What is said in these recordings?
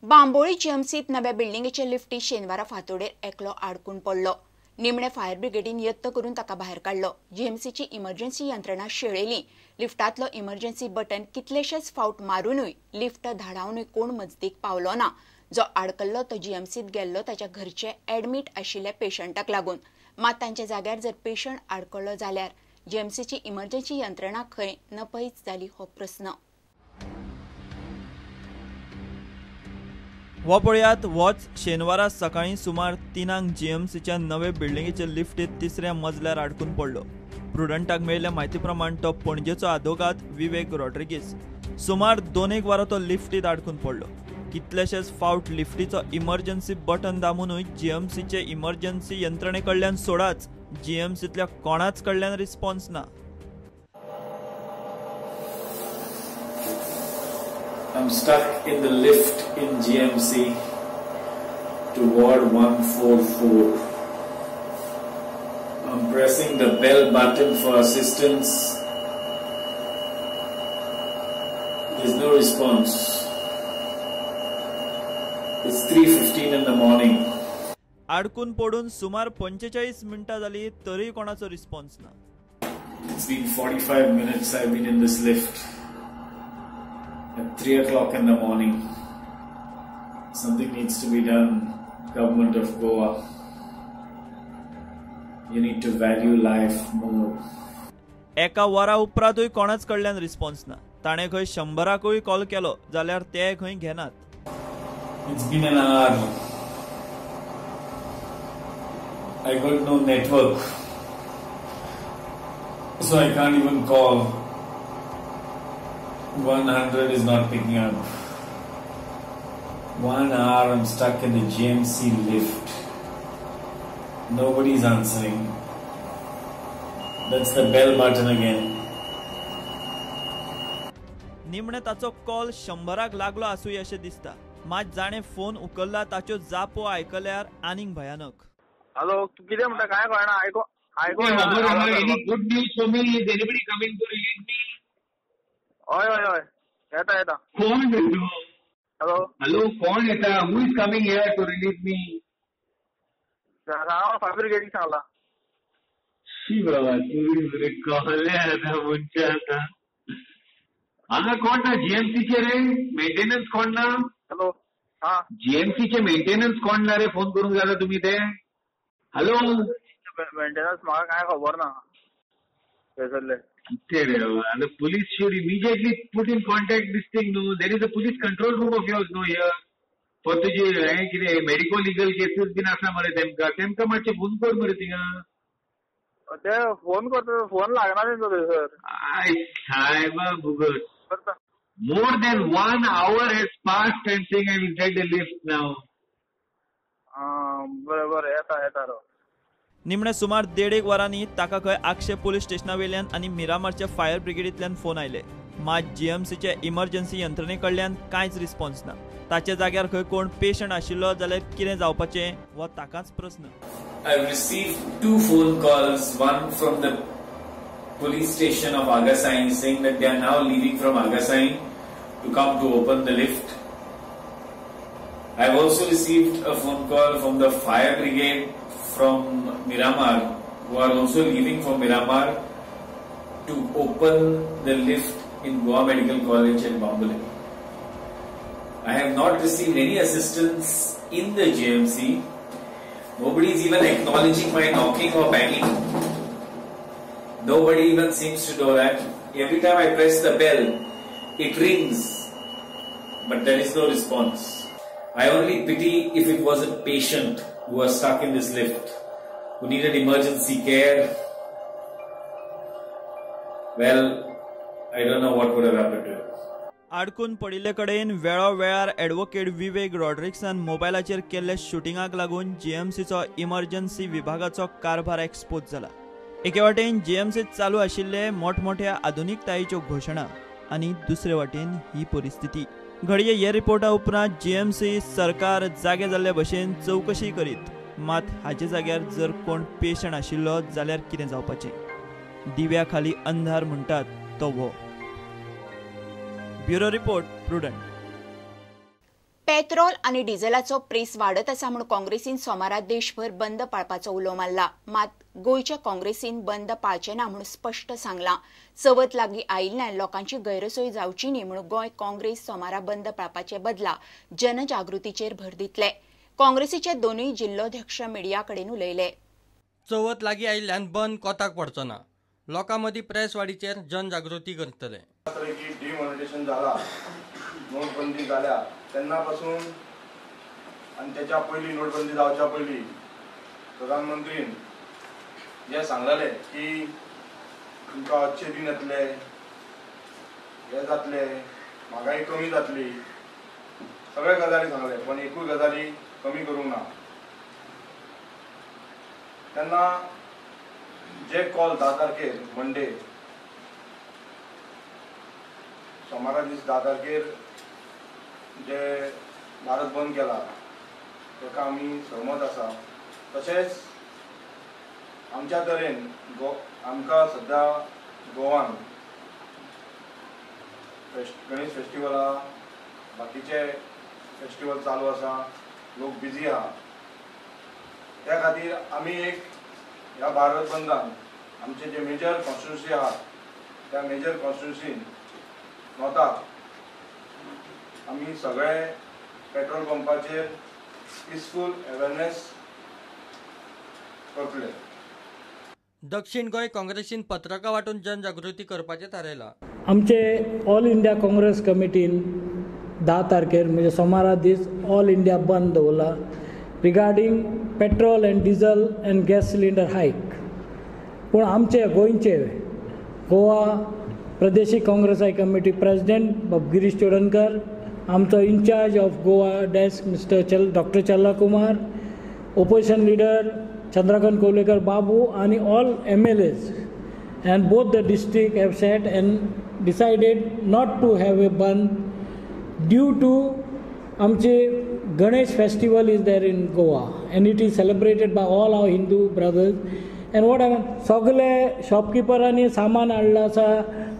बांबोळी जीएमसीत नव्या बिल्डिंगेचे लिफ्टी शेनवारा फांतोडेर एकलो आडकून पडलो. निमणे फायर ब्रिगेडीन यत्न करून ताका भायर काडलो. जीएमसीची इमर्जन्सी यंत्रणा शेळेली. लिफ्टांतलो इमर्जन्सी बटन कितलेशेच फावट मारुनूय लिफ्ट धाडावनूय कोण मजतीक पावलो ना. जो आडकल्लो तो जीएमसीत गेल्लो ताच्या घरचे ॲडमीट आशिल्ल्या पेशंटाक लागून. मात तांच्या जाग्यार जर पेशंट आडकल्लो जाल्यार जीएमसीची इमर्जन्सी यंत्रणा खंय नपयच जाली हो प्रस्न. हो पळयात होच शेनवारा सकाळीं सुमार 3 जीएमसीच्या नवे बिल्डिंगेचे लिफ्टीत तिसऱ्या मजल्यार आडकून पडलो. प्रुडंटाक मेळिल्ल्या म्हायती प्रमाण तो पणजेचो आदोगाद विवेक रॉड्रिगीस. सुमार 2-1 वरां तो लिफ्टीत आडकून पडलो. कितलेशेच फावट लिफ्टीचो इमर्जन्सी बटन दामूनय जीएमसीचे इमर्जन्सी यंत्रणे कडल्यान सोडाच, जीएमसींतल्या कोणाच कडल्यान रिस्पॉन्स ना. I'm stuck in the lift in GMC to ward 144. I'm pressing the bell button for assistance. There's no response. It's 3:15 in the morning. आडकून पडून सुमार 45 मिनटां जाली तरी कोणाचो रिस्पॉन्स ना. It's been 45 minutes I've been in this lift. At 3 o'clock in the morning. Something needs to be done, Government of Goa. You need to value life more. एका वरा उपरांतूय कोणाच कडल्यान रिस्पॉन्स ना. ताणें खंय 100 कॉल केलो जाल्यार ते खंय घेनात. It's been an hour. I got no network, so I can't even call. 100 is not picking up. 1 hour I'm stuck in the GMC lift. Nobody's answering. That's the bell button again. निमणे ताचो call 100 लागलो आसूं अशें दिसता. मात जाणें phone उखल्ला ताच्यो जापो आयकल्यार आनीक भयानक. हॅलो, कितें म्हणटा काय कळना. आयको आयको. Any good news for me? Is anybody coming to release me? हय हय हय, येता येता. कोण? हॅलो हॅलो, कोण येता? Who is coming here to release me? हांव फायर ब्रिगेडीक सांगला. शी बाबा, तुमी कळ्ळें आतां मनशां. आतां हांगा कोण ना जीएमसीचे रे? मेंटेनन्स कोण ना? हॅलो, हा, जीएमसीचे मेंटेनन्स कोण ना रे? फोन करूंक जाता तुमी ते? हॅलो, मेंटेनन्स म्हाका कांय खबर ना थंयसरले. कितें रे बाबा, police should immediately put in contact this thing न्हू. There is a police control room of yours न्हू here for तुजी हें कितें मेडिको लिगल केसीस बीन आसा मरे. तेमकां तेमकां मातशें फोन कर मरे थिंगा. ते फोन करता, फोन लागना तेंचो थंयसर. I सायबा भुगत. More than 1 hour has passed and saying I am inside the lift now. बरें बरें, येता येता रो. निमणे सुमार 1.5 वरांनी ताका खंय आगशे पुलीस स्टेशना वयल्यान आनी मिरामारच्या फायर ब्रिगेडींतल्यान फोन आयले. मात जीएमसीचे इमर्जन्सी यंत्रणे कडल्यान कांयच रिस्पॉन्स ना. ताच्या जाग्यार खंय कोण पेशंट आशिल्लो जाल्यार कितें जावपाचें हो ताकाच प्रस्न. I received 2 phone calls, one from the police station of Agassaim saying that they are now leaving from Agassaim to come to open the lift. I have also received a phone call from the fire brigade from Miramar, who are also leaving for Miramar to open the lift in Goa Medical College in Bambolim. I have not received any assistance in the GMC. Nobody is even acknowledging my knocking or banging. Nobody even seems to know that. Every time I press the bell, it rings, but there is no response. I only pity if it was a patient who was stuck in this lift, who needed emergency care. Well, I don't know what would have happened to him. आडकून पडिल्ले कडेन वेळोवेळार advocate विवेक रॉड्रिग्सान मोबायलाचेर केल्ल्या शुटिंगाक लागून जीएमसीचो emergency विभागाचो कारभार expose जाला. एके वाटेन जीएमसीत चालू आशिल्ले मोठमोठ्या आधुनिकतायेच्यो घोशणा आनी दुसरे वाटेन ही परिस्थिती. घडये हे रिपोर्टा उपरांत जीएमसी सरकार जागे जाल्ले भशेन चवकशी करीत. मात हाचे जाग्यार जर कोण पेशंट आशिल्लो जाल्यार कितें जावपाचें? दिव्या खाली अंधार म्हणटात तो हो. Bureau report, Prudent. पेट्रोल आनी डिझेलाचो प्रेस वाडत आसा म्हूण काँग्रेसीन सोमारा देशभर बंद पाळपाचो उलो मारला. मात गोंयच्या काँग्रेसीन बंद पाळचे ना म्हूण स्पश्ट सांगलां. चवथ लागीं आयिल्ल्यान लोकांची गैरसोय जावची न्ही म्हूण गोंय काँग्रेस सोमारा बंद पाळपाचे बदला जनजागृतीचेर भर दितले. काँग्रेसीचे दोनूय जिल्लोध्यक्ष मिडिया कडेन उलयले. चवथ लागीं आयिल्ल्यान बंद कोताक पडचो ना. लोकां मदीं प्रेस वाडीचेर जनजागृती करतले. डिमॉनिटेशन जाला, नोटबंदी जाल्या तेन्ना पासून आनी त्याच्या पयलीं नोटबंदी जावच्या पयलीं प्रधानमंत्रीन जे सांगलेले की तुमकां अच्छे दिन येतले, हे जातले, म्हागाई कमी जातली, सगळे गजाली सांगले, पण एकूय गजाली कमी करूंक ना. तेन्ना जे कॉल 10 तारखेर मंडे सोमारा दीस 10 तारखेर जे भारत बंद केला ताका आमी सहमत आसा. तशेंच आमच्या तरेन आमकां सद्या गोवान गणेश फेस्टिवला बाकीचे फेस्टिवल चालू आसा, लोक बिजी आहा. त्या खातीर आमी एक ह्या भारत बंदान आमचे जे मेजर कॉन्स्टिट्युन्सी आहात त्या मेजर कॉन्स्टिट्युन्सीन नॉर्थाक आमी सगळे पेट्रोल पंपाचेर पिसफूल अवेरनेस करतले. दक्षिण गोंय काँग्रेसीन पत्रकां वांटून जनजागृती करपाचें थारायलां. आमचे ऑल इंडिया काँग्रेस कमिटीन 10 तारखेर म्हणजे सोमारा दीस ऑल इंडिया बंद दवरला regarding petrol and diesel and gas cylinder hike. पूण आमचे गोंयचे गोवा प्रदेशीक काँग्रेस कमिटी प्रेसिडेंट बाब गिरीश चोडणकर, आमचो incharge of Goa desk mister doctor Chella Kumar, opposition leader Chandrakant Kavlekar Babu आनी all MLAs and both the district have sat and decided not to have a bandh due to आमचे Ganesh festival is there in Goa and it is celebrated by all our Hindu brothers. And what happen, सगळे शॉपकिपरांनी सामान हाडलां आसा,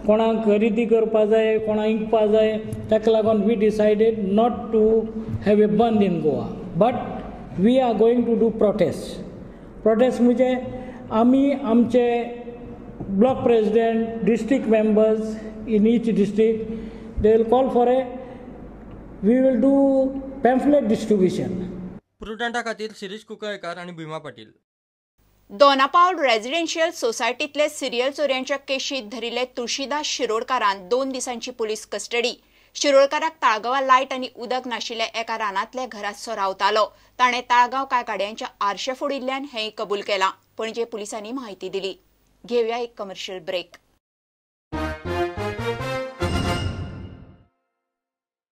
कोणाक खरेदी करपा जाय, कोणाक विकपा जाय, ताका लागून we decided not to have a bandh in Goa, but we are going to do protest. Protest म्हणजे आमी आमचे block president, district members in each district, they will call for a, we will do pamphlet distribution. प्रुडंटा खातीर शिरीष कुंकळेकर आनी भीमा Patil. Dona Paula residential सोसायटीतले serial चोरयांच्या केशीत धरिल्ले Tulsidas शिरोडकारान 2 दिसांची police custody. शिरोडकाराक ताळगांवां light आनी उदक नाशिल्ल्या एका रानांतल्या घरांत सो रावतालो. ताणें ताळगांव कांय गाडयांच्या आरशे फोडिल्ल्यान हेंय कबूल केलां. पणजे पुलिसांनी म्हायती दिली. घेवया एक कमर्शियल ब्रेक.